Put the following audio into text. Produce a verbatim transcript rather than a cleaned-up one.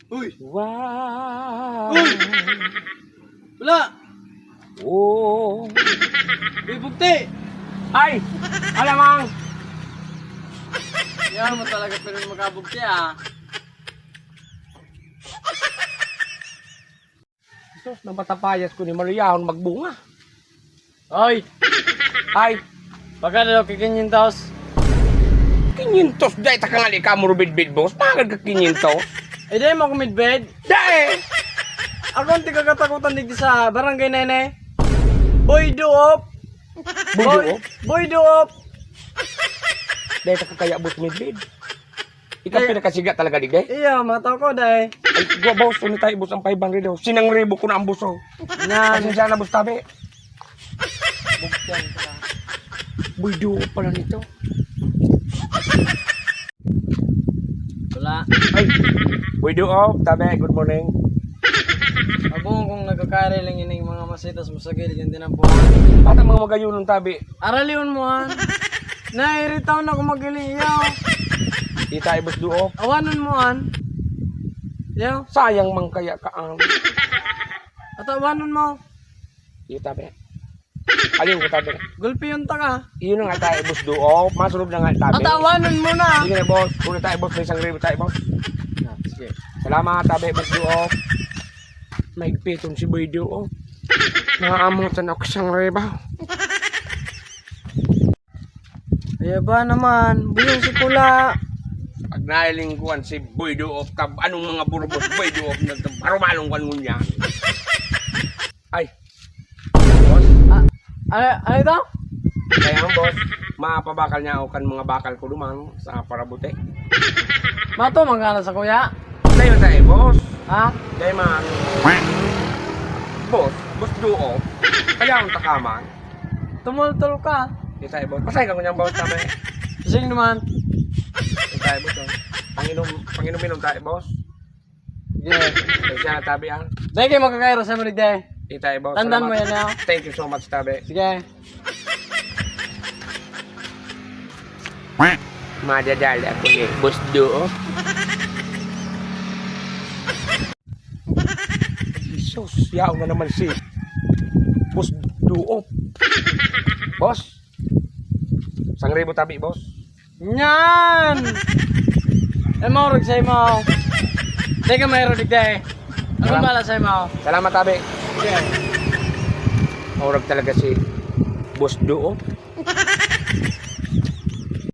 Uy! Wow! Uy! Wala! Oh! Uy, bugti! Ay! Alamang! Yan mo talaga pero magkabugti ah. Sus, napatapayas ko ni maluyahon magbunga. Oy! Ay! Pagka daw kikinyentos? Kinyentos? Dai ta ka nga lika mo rubidbid, boss. Magad ka kinyentos? Eh, di mo kumidbid? Dai! Ako ang tigkakatakutan dito sa Barangay Nene. Boy Duop! Boy Duop? Boy Duop! Dai ta ka kaya, boss, midbid. Ikaw pinakasiga talaga, digde? Iya, mataw ko, dai. Ay, gwa, boss, uni tayo, boss, ang five hundred daw. Sinang ribo ko na ang boss, oh. Yan. Pasensya na, boss, tabi. Boy Duop pala nito. Wala. Ay, Boy Duop, tabi, good morning. Abong kung nagkakari lang ining mga masitas mo sa gilid yung tinampuhan. Bata mga magayunon, tabi. Aralion mo, han. Nairitaw na ako mag-iling, yaw. Ita, boss Duop. Awanon mo, han. Yaw. Sayang man kaya ka ang. At awanon mo. Ita, be. Alin ko, tabi? Gulpiyon ta ka. Yun na nga tayo, boss Duop. Masunod na nga, tabi. At awanon mo na. Sige na, boss. Kung na tayo, boss, may isang ribo tayo, boss. Ah, sige. Salamat, tabi, boss Duop. Maigpiton si Boy Duop. Naamotan ako isang ribo. Kaya ba naman, buyong si Kula. Pag nailingkuhan si Boy Duop, tab anong mga burubos Boy Duop na tab harumalong kan ngunyan. Ay, boss, Ah, ano, ano ito? Kaya ang boss, mapabakal niya ako kan mga bakal ko duman sa parabuti. Mato, manggana sa kuya. Tayo tayo, boss. Ha? Dahil man, boss, boss Duop. Kaya ang takaman. Tumultol ka. Di tayo, boss. Pasay ka ngunyan, boss, tabi. Sing naman. Di tayo, boss, oh. Panginom, panginom-inom tayo, boss. Yeah. Kaya siya, tabi, ah. Dahil kayo magkakairo sa mga digday. Di tayo, boss. Tandaan mo Salamat. Yan, ha? Thank you so much, tabi. Sige. Madadali ako ni Boss Duop. Jesus, yaon na naman si Boss Duop. Boss, isang ribo tabi, boss. Nyan! Eh, maurag sa imo. Teka, mayroon digday. Anong Salamat. Bala sa imo? Salamat, tabi. Sige. Maurag talaga si Boss Duop.